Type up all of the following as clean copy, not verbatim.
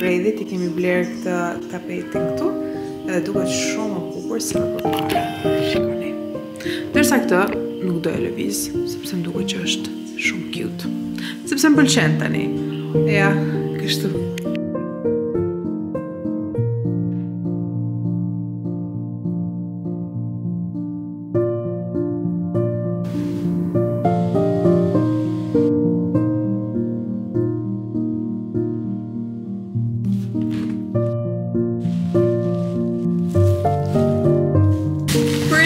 bredhit i kemi blerë këtë tapetin këtu edhe duket shumë më bukur se më përpara. Shikoni. Ndërsa këtë nuk do e lëviz, sepse më duket që është shumë cute. Sepse më pëlqen tani. Ja, kështu.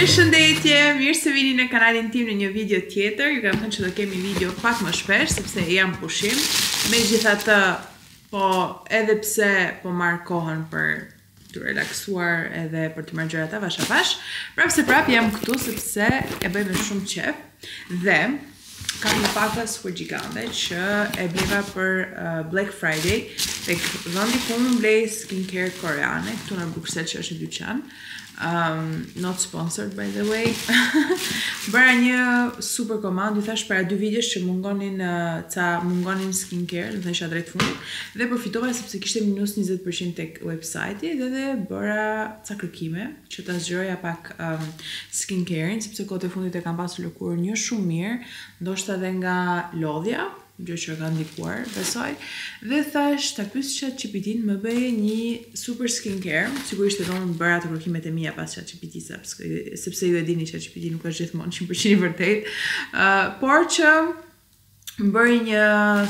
Përshëndetje, mirë se vini në kanalin tim në një video tjetër. Ju kam thënë që do kemi video pak më shpesh sepse jam pushim. Megjithatë, po edhe pse po marr kohën për të relaksuar edhe për të marrë gjërat avash avash, prapë se prapë jam këtu sepse e bëj me shumë qejf dhe kam një pako super gjigante që e bleva për uh, Black Friday tek vendi ku unë blej skincare koreane këtu në Bruksel që është një dyqan. Um, not sponsored by the way. Bëra një super komandë, ju thashë para dy videosh që mungonin uh, ca mungonin skincare, do të thosha drejt fundit, dhe përfitova sepse kishte minus 20% tek website-i dhe dhe bëra ca kërkime që ta zgjeroja pak um, skincare-in, sepse kohët e fundit e kam pasur lëkurën jo shumë mirë, ndoshta edhe nga lodhja, gjë që ka ndikuar, besoj. Dhe thash ta pyes ChatGPT-n më bëje një super skincare, sigurisht edhe unë bëra ato kërkimet e mia pas ChatGPT sepse sepse ju e dini ChatGPT nuk është gjithmonë 100% i vërtetë. Uh, por që më bëri një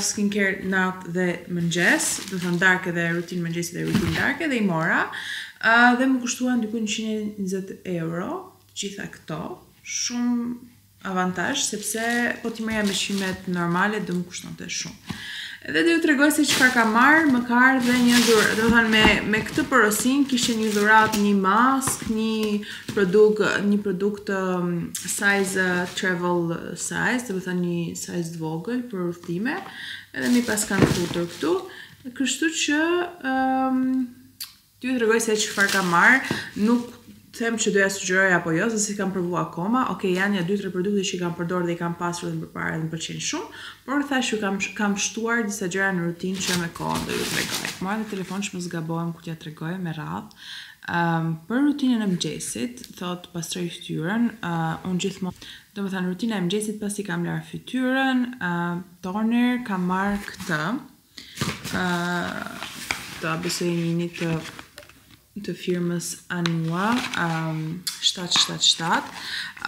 skincare natë dhe mëngjes, do të thënë darkë dhe rutinë mëngjesi dhe rutinë darke dhe i mora. Uh, dhe më kushtuan diku 120 euro, të gjitha këto. Shumë avantazh sepse po t'i merrja me çmimet normale do më kushtonte shumë. Edhe do ju tregoj se çfarë kam marrë, më ka ardhur dhe një dhuratë, do të thënë me me këtë porosinë kishte një dhuratë, një maskë, një produkt, një produkt um, size uh, travel size, do të thënë një size të vogël për udhëtime, edhe m'i paskan futur këtu. Kështu që um, T'ju tregoj se çfarë kam marrë, nuk them që doja sugjeroj apo jo, se s'i kam provu akoma. Okej, janë ja 2-3 produkte që i kam përdorur dhe i kam pasur edhe më përpara dhe më pëlqejnë shumë, por thash ju kam kam shtuar disa gjëra në rutinë që me kohën do ju tregoj. Marr dhe telefon që mos gabohem kur t'ja tregoj me radhë. Um, për rutinën e mëngjesit, thot pastroj fytyrën, uh, unë gjithmonë, domethënë rutina e mëngjesit pasi kam larë fytyrën, uh, toner kam marrë këtë, Të besoj një të të firmës Anua um, 777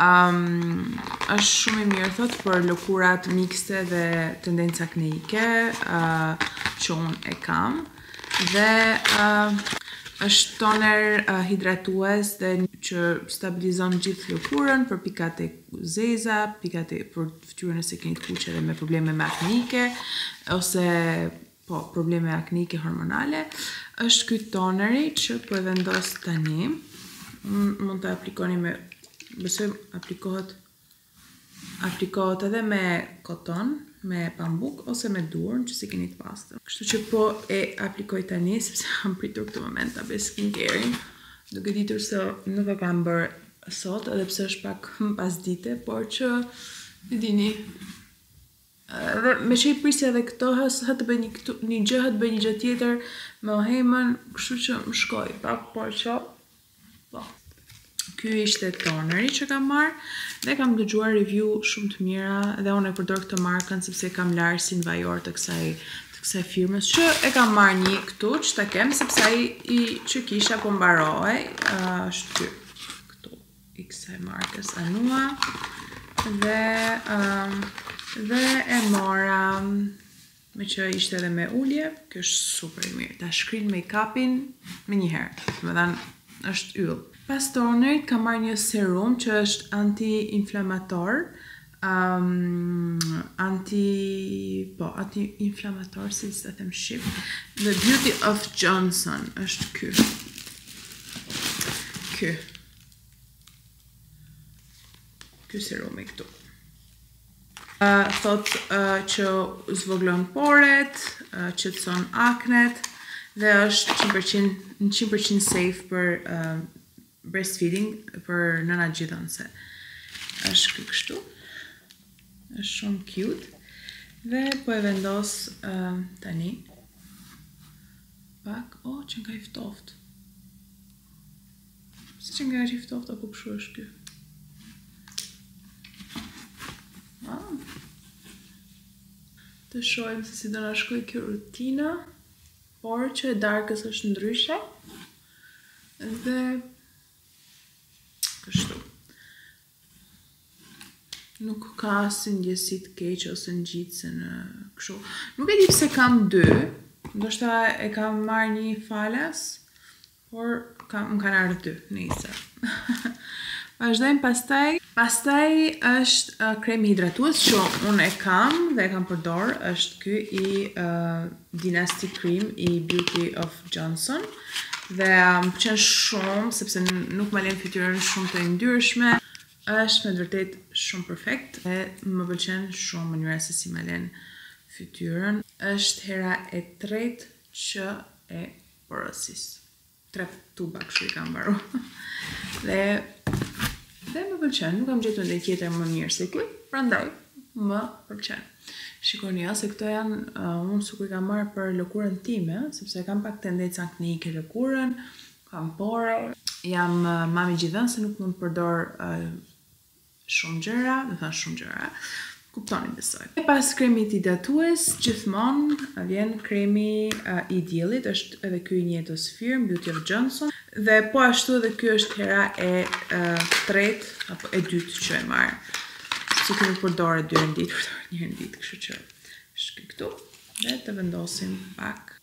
um, është shumë i mirë thot për lëkurat mikste dhe tendenca akneike uh, që unë e kam dhe uh, është toner uh, hidratues dhe që stabilizon gjithë lëkurën për pikat e zeza, pikat e për fytyrën nëse keni të kuqe dhe me probleme me aknike ose po probleme aknike hormonale, është ky toneri që po e vendos tani. Mund ta aplikoni me besoj aplikohet aplikohet edhe me koton, me pambuk ose me duar, nëse keni të pastër. Kështu që po e aplikoj tani sepse kam pritur këtë moment ta bëj skincare-in, duke ditur se nuk e kam bërë sot, edhe pse është pak pas dite, por që e dini, edhe me që i prisja edhe këto, hë, hë të bëj një, këtu, një gjë, hë të bëj një gjë tjetër me Ohemën, kështu që më shkoi pak, por që, po. Ky ishte toneri që kam marrë dhe kam dëgjuar review shumë të mira dhe unë e përdor këtë markën sepse kam larësin vajor të kësaj të kësaj firmës që e kam marrë një këtu që ta kem sepse ai i që kisha po mbarohej, është ky këtu i kësaj markës Anua dhe um, dhe e mora me që ishte edhe me ulje, kjo është super i mirë, ta shkrin make-upin menjëherë, domethënë është yll. Pas tonerit kam marrë një serum që është anti-inflamator, um, anti, po, anti-inflamator, si ta them shqip, The Beauty of Joseon është ky. Ky. Ky serumi këtu. Uh, thot uh, që zvoglon poret, uh, qetëson aknet dhe është 100% 100% safe për uh, breastfeeding për nëna gjidhënëse. Është ky kështu. Është shumë cute. Dhe po e vendos uh, tani. pak. Oh, qenka i ftoftë. Pse qenka kaq i ftoftë apo kështu është ky? Ah. Të shohim se si do na shkojë kjo rutina, por që e darkës është ndryshe. Dhe kështu. Nuk ka asnjë ndjesi të keqe ose ngjitëse në kështu. Nuk e di pse kam dy, ndoshta e kam marrë një falas, por kam, më kanë ardhur dy, nëse. Vazhdojmë pastaj. Pastaj është uh, kremi hidratues që unë e kam dhe e kam përdor, është ky i uh, Dynasty Cream i Beauty of Joseon dhe uh, më pëlqen shumë sepse nuk ma lën fytyrën shumë të yndyrshme. Është me të vërtet shumë perfekt dhe më pëlqen shumë mënyra se si ma lën fytyrën. Është hera e tretë që e porosis. Tre tuba kështu i kam mbaru. dhe dhe më pëlqen, nuk kam gjetur ndonjë tjetër më mirë se ky, prandaj më pëlqen. Shikoni, ja, se këto janë, uh, unë sikur i kam marrë për lëkurën time, sepse kam pak tendencë akneike lëkurën, kam pore, jam uh, mami gjidhënëse, nuk mund të përdor uh, shumë gjëra, do thënë shumë gjëra. Kuptoni besoj. E pas kremit hidratues, gjithmonë vjen kremi uh, i diellit, është edhe ky i njëjtës firmë, Beauty of Joseon. Dhe po ashtu edhe ky është hera e uh, tretë apo e dytë që e marr. Se ky nuk përdoret dy herë në ditë, përdoret një herë në ditë, kështu që është ky këtu. Dhe të vendosim pak.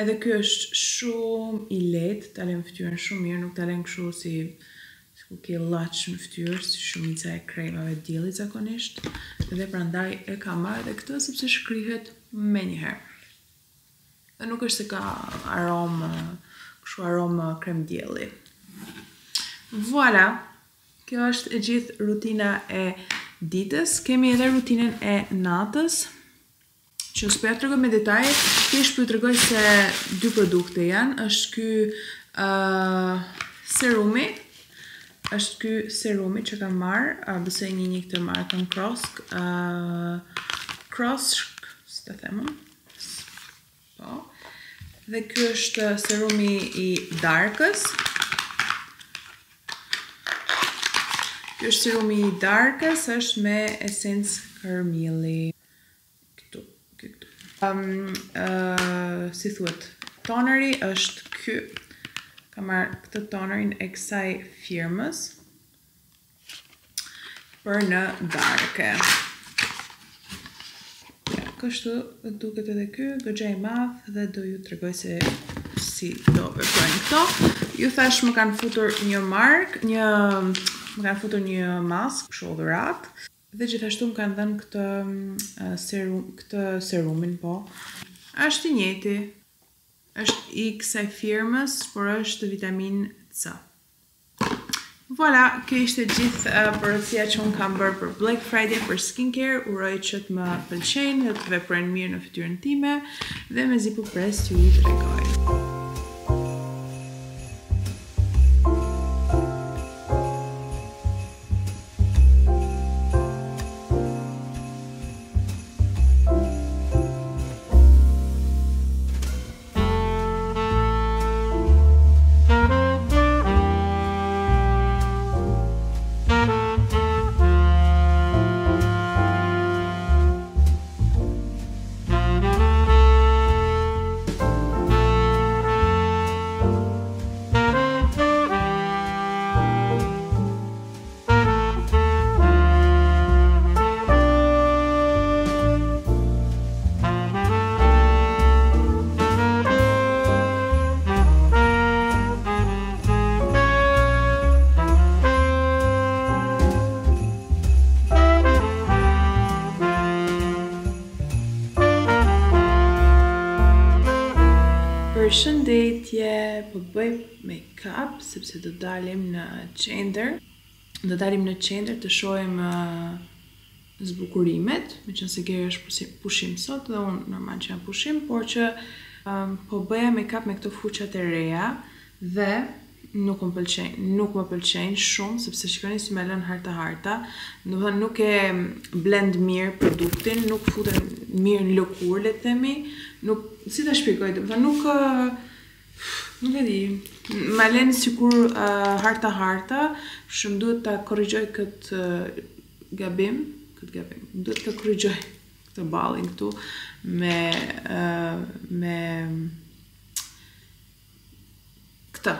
Edhe ky është shumë i lehtë, ta lën fytyrën shumë mirë, nuk ta lën kështu si sikur ke llaç në fytyrë, si shumica e kremave të diellit zakonisht. Dhe prandaj e kam marrë edhe këtë sepse shkrihet menjëherë. Dhe nuk është se ka aromë, kështu aromë krem dielli. Voila! Kjo është e gjithë rutina e ditës. Kemi edhe rutinën e natës që s'po ja tregoj me detaje, thjesht po ju tregoj se dy produkte janë, është ky uh, serumi, është ky serumi që kam marrë, uh, besoj e njihni këtë markën Crosk, uh, Crosk, si ta them unë, po, dhe ky është serumi i darkës, Ky është serumi i darkës, është me esencë karmili. Këtu, ky këtu. Um, uh, si thuhet, toneri është ky. Kam marrë këtë tonerin e kësaj firmës për në darke. Ja, kështu duket edhe ky, goxha i madh dhe do ju tregoj se si do veprojnë këto. Ju thash më kanë futur një mark, një më kanë futur një mask, kështu dhuratë. Dhe gjithashtu më kanë dhënë këtë serum, këtë serumin, po. Është i njëjti. Është i kësaj firmës, por është vitamin C. Voila, kjo ishte gjithë uh, porosia që unë kam bërë për Black Friday për skincare. Uroj që të më pëlqejnë dhe të veprojnë mirë në fytyrën time dhe mezi po pres t'ju i tregoj. Përshëndetje, po bëj make-up sepse do dalim në qendër. Do dalim në qendër të shohim uh, zbukurimet, meqenëse Geri është pushim sot dhe unë normal që jam pushim, por që um, po bëja make-up me këto furçat e reja dhe nuk më pëlqejnë, nuk më pëlqejnë shumë sepse shikoni si më lën harta harta, do të thënë nuk e blend mirë produktin, nuk futen mirë në lëkurë le të themi, nuk si ta shpjegoj, do të thënë nuk. Nuk e di. Ma len sikur uh, harta harta, shumë duhet ta korrigjoj këtë uh, gabim, këtë gabim. Më duhet ta korrigjoj këtë ballin këtu me uh, me këtë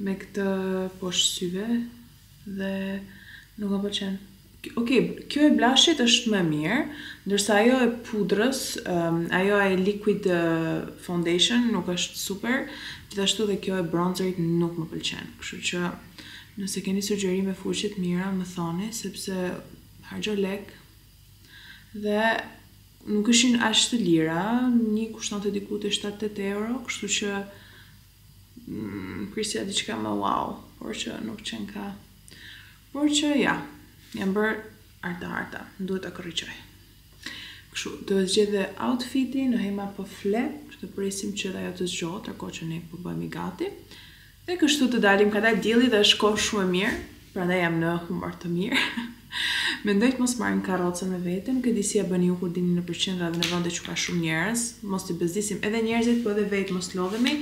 me këtë poshtë syve dhe nuk më pëlqen. Ok, kjo e blushit është më mirë, ndërsa ajo e pudrës, um, ajo e liquid foundation nuk është super, gjithashtu dhe kjo e bronzerit nuk më pëlqen. Kështu që nëse keni sugjerime furçe të mira, më thoni, sepse harxhoj lek dhe nuk ishin aq të lira, një kushtonte diku te 7-8 euro, kështu që mm, prisja diçka më wow, por që nuk qenka. Por që ja, jam bërë arta arta, duhet ta korrigjoj. Kështu, do të zgjedh dhe outfitin, Nohema po fle, kështu të presim që edhe ajo të zgjohet, ndërkohë që ne po bëhemi gati. Dhe kështu të dalim, ka dalë dielli dhe është kohë shumë e mirë, prandaj jam në humor të mirë. Mendoj të mos marrim karrocën me vete, nuk e di si ja bëni ju kur dilni nëpër qendra dhe në vende që ka shumë njerëz, mos t'i bezdisim edhe njerëzit, po edhe vetë mos lodhemi.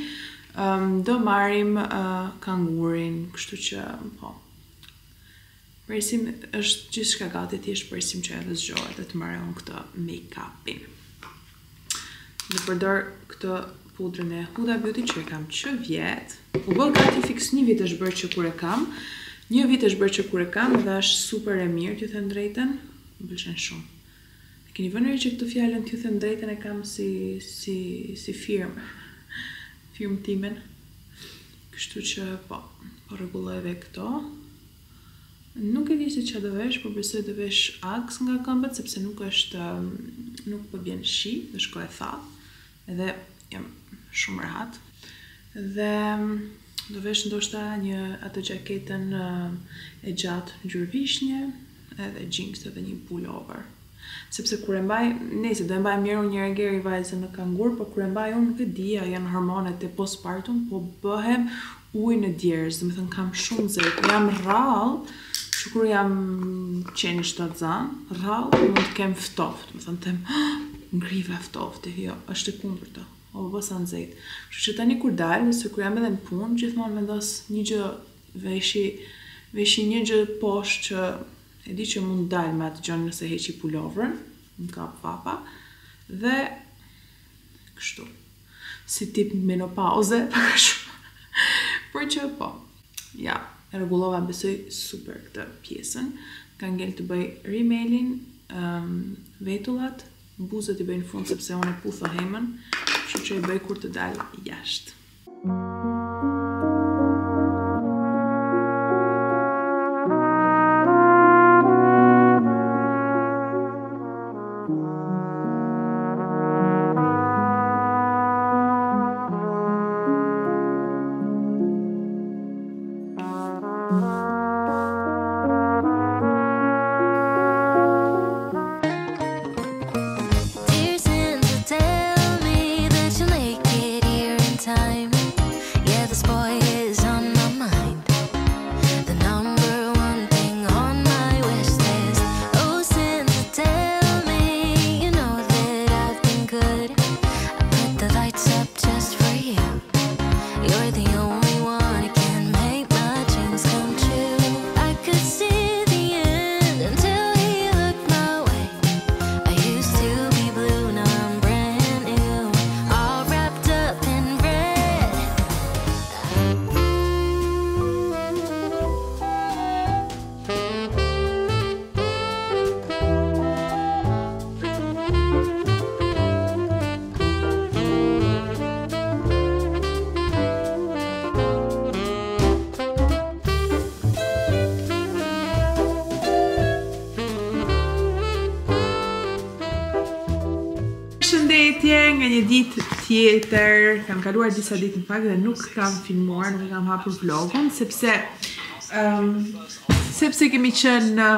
Um, do marrim uh, kangurin, kështu që po. Presim, është gjithçka gati, thjesht presim që ajo të zgjohet dhe të marrë unë këtë make-upin. Do përdor këtë pudrën e Huda Beauty që e kam që vjet. U bë gati fiks një vit është bërë që kur e kam. Një vit është bërë që kur e kam dhe është super e mirë, t'ju them drejtën. Më pëlqen shumë. E keni vënë re që këtë fjalën t'ju them drejtën e kam si si si firmë. Firmë timen. Kështu që po, po rregulloj edhe këto. Nuk e di se çfarë do vesh, por besoj do vesh Uggs nga këmbët sepse nuk është nuk po bjen shi, është kohë e thatë. Edhe jam shumë rehat. Dhe do vesh ndoshta një atë xhaketën e gjatë ngjyrë vishnje, edhe jeans edhe një pullover. Sepse kur e mbaj, nëse do e mbaj mirë unë njëherë Geri vajzën në kangur, po kur e mbaj unë nuk e di, a janë hormonet e postpartum, po bëhem ujë në djersë, do me thënë kam shumë nxehtë, jam rrallë, që kur jam qenë shtatzan, rrallë mund të kem ftohtë, do me thënë them, ah, ngriva ftohtë, jo, është e kundërta, o bë sa nxehtë. Kështu që tani kur dal, ose kur jam edhe në punë, gjithmonë vendos një gjë veshi, veshi një gjë poshtë që E di që mund dal me atë gjënë nëse heqi pulovrën, më kap vapa, dhe kështu, si tip menopauze, pak a shumë. Por që po, ja, e rregullova besoj super këtë pjesën. Ka ngel të bëj rimelin, um, vetullat, buzët i bëj në fund sepse unë e putho hemën, kështu që i bëj kur të dal jashtë. Dear Santa, tell me that you'll make it here in time. Yeah, this boy is on my mind. The number one thing on my wish list. Oh, Santa, tell me you know that I've been good. I put the lights up just for you. You're the only one who can make my dreams come true. I could see the end until he looked my way. I used to be blue, now I'm brand new, all wrapped up in red. Përshëndetje nga një ditë tjetër. Kam kaluar disa ditë në fakt dhe nuk kam filmuar, nuk e kam hapur vlogun sepse um, sepse kemi qenë në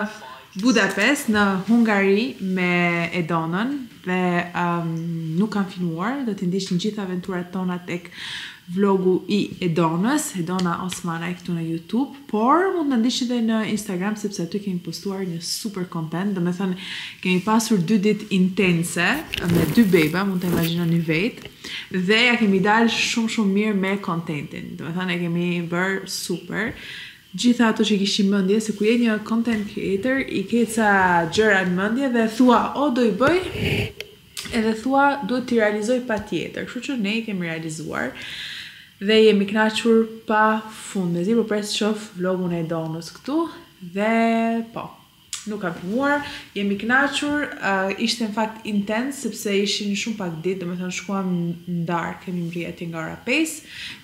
Budapest, në Hungari me Edonën dhe um, nuk kam filmuar, do t'i ndiqni gjithë aventurat tona tek vlogu i Edonës, Edona Osmanaj këtu në YouTube, por mund të na ndiqni edhe në Instagram sepse aty kemi postuar një super content, domethënë kemi pasur dy ditë intense me dy beba, mund ta imagjinoni vetë, dhe ja kemi dalë shumë shumë mirë me contentin. Domethënë e kemi bërë super. Gjitha ato që kishim në mendje, se kur je një content creator, i ke ca gjëra në mendje dhe thua, o do i bëj, edhe thua duhet t'i realizoj patjetër. Kështu që ne i kemi realizuar dhe jemi kënaqur pa fund. Mezi po pres të shoh vlogun e Edonës këtu dhe po. Nuk kam filmuar, jemi kënaqur, uh, ishte në fakt intens sepse ishin shumë pak ditë, domethënë shkuam në darkë, kemi mbërri atje nga ora 5,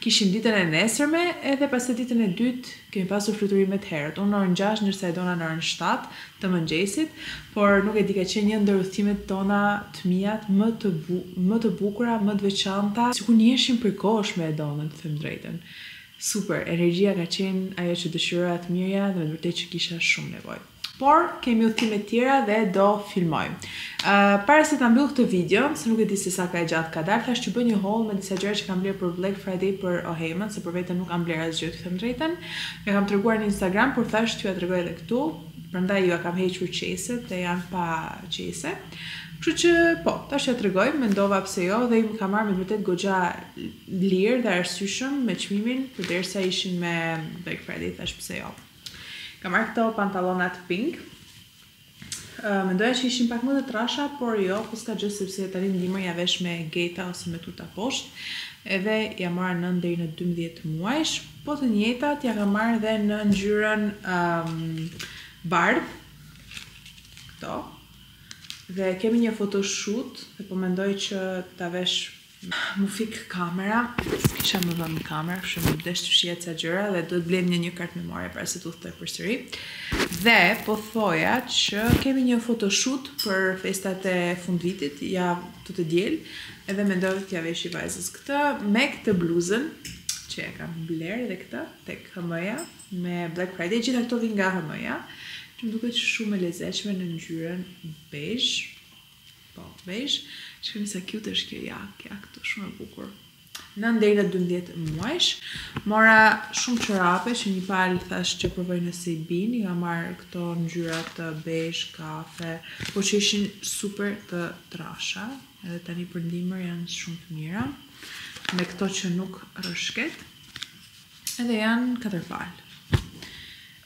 kishim ditën e nesërme edhe pastaj ditën e dytë kemi pasur fluturimet herët. Unë në orën 6, ndërsa Edona në orën 7 të mëngjesit, por nuk e di ka qenë një ndër udhëtimet tona të miat më të bu më të bukura, më të veçanta, sikur njiheshim prej kohësh me Edonën, të them drejtën. Super, energjia ka qenë ajo që dëshiroja të merrja dhe me të vërtetë që kisha shumë nevojë. Por kemi udhëtime tjera dhe do filmojmë. Uh, para se ta mbyll këtë video, se nuk e di se sa ka e gjatë ka dalë, thash që bëj një haul me disa gjëra që kam blerë për Black Friday për Ohemën, se për vete nuk kam blerë asgjë, të them drejtën. Ja kam treguar në Instagram, por thash t'jua tregoj edhe këtu. Prandaj jua kam hequr qeset dhe janë pa qese. Kështu që po, tash ja tregoj, mendova pse jo dhe i kam marrë me të vërtetë goxha lirë dhe arsyeshëm me çmimin, përderisa ishin me Black Friday, thash pse jo. Kam marrë këto pantallonat pink. Uh, mendoja që ishin pak më të trasha, por jo, po s'ka gjë sepse tani në dimër ja vesh me geta ose me tuta poshtë. Edhe ja mora 9 deri në 12 muajsh, po të njëjtat ja kam marrë edhe në ngjyrën um, bardh. Këto. Dhe kemi një photoshoot dhe po mendoj që ta vesh Mu fik kamera, s'kisha më vend në kamerë, kështu m'u desh të fshija ca gjëra dhe duhet blejmë një një kartë memorie para se të udhëtoj përsëri. Dhe po thoja që kemi një photoshoot për festat e fundvitit, ja të të diel, edhe mendoj t'ja veshi vajzës këtë me këtë bluzën që e kam blerë dhe këtë tek H&M-ja me Black Friday, gjitha këto vijnë nga H&M-ja, që më duket shumë e lezetshme në ngjyrën beige. Po, beige. Shikoni sa cute është kjo jakë, ja këtu shumë e bukur. 9 deri në 12 muajsh. Mora shumë çorape që një palë thash që provoj nëse i bin, i kam marrë këto ngjyra të beige, kafe, po që ishin super të trasha, edhe tani për dimër janë shumë të mira. Me këto që nuk rrëshket. Edhe janë katër palë.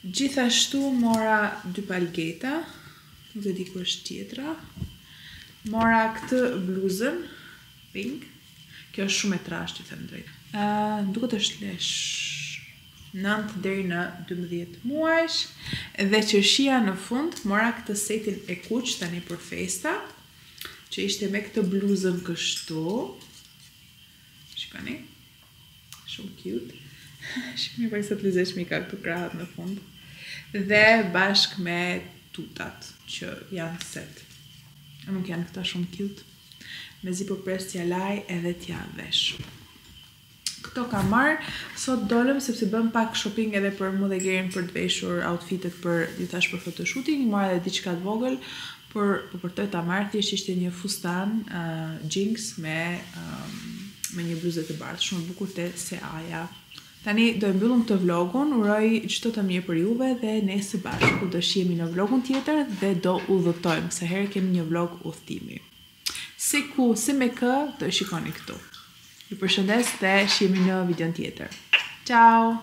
Gjithashtu mora dy palë geta, nuk e di ku është tjetra. Mora këtë bluzën pink. Kjo është shumë e trashë, të them drejt. Ë, uh, duket është lesh 9 deri në 12 muajsh dhe qershia në fund mora këtë setin e kuq tani për festa që ishte me këtë bluzën kështu. Shikoni. Shumë cute. Shikoni pak sa të lezetshme i ka këtu krahët në fund. Dhe bashkë me tutat që janë set. A nuk janë këta shumë cute? Mezi po pres t'ja laj edhe t'ja vesh. Këto kam marrë, sot dolëm sepse bëm pak shopping edhe për mu dhe Gerin për të veshur outfitet për, ju thash për photoshooting, i mora edhe diçka të vogël, por po përtoj ta marr, thjesht ishte një fustan uh, jeans me um, me një bluzë të bardhë, shumë e bukur te Seaja. Tani do e mbyllim këtë vlogun, uroj çdo të mirë për juve dhe ne së bashku do shihemi në vlogun tjetër dhe do udhëtojmë, se herë kemi një vlog udhëtimi. Se ku, se me kë, do e shikoni këtu. Ju përshëndes dhe shihemi në videon tjetër. Ciao!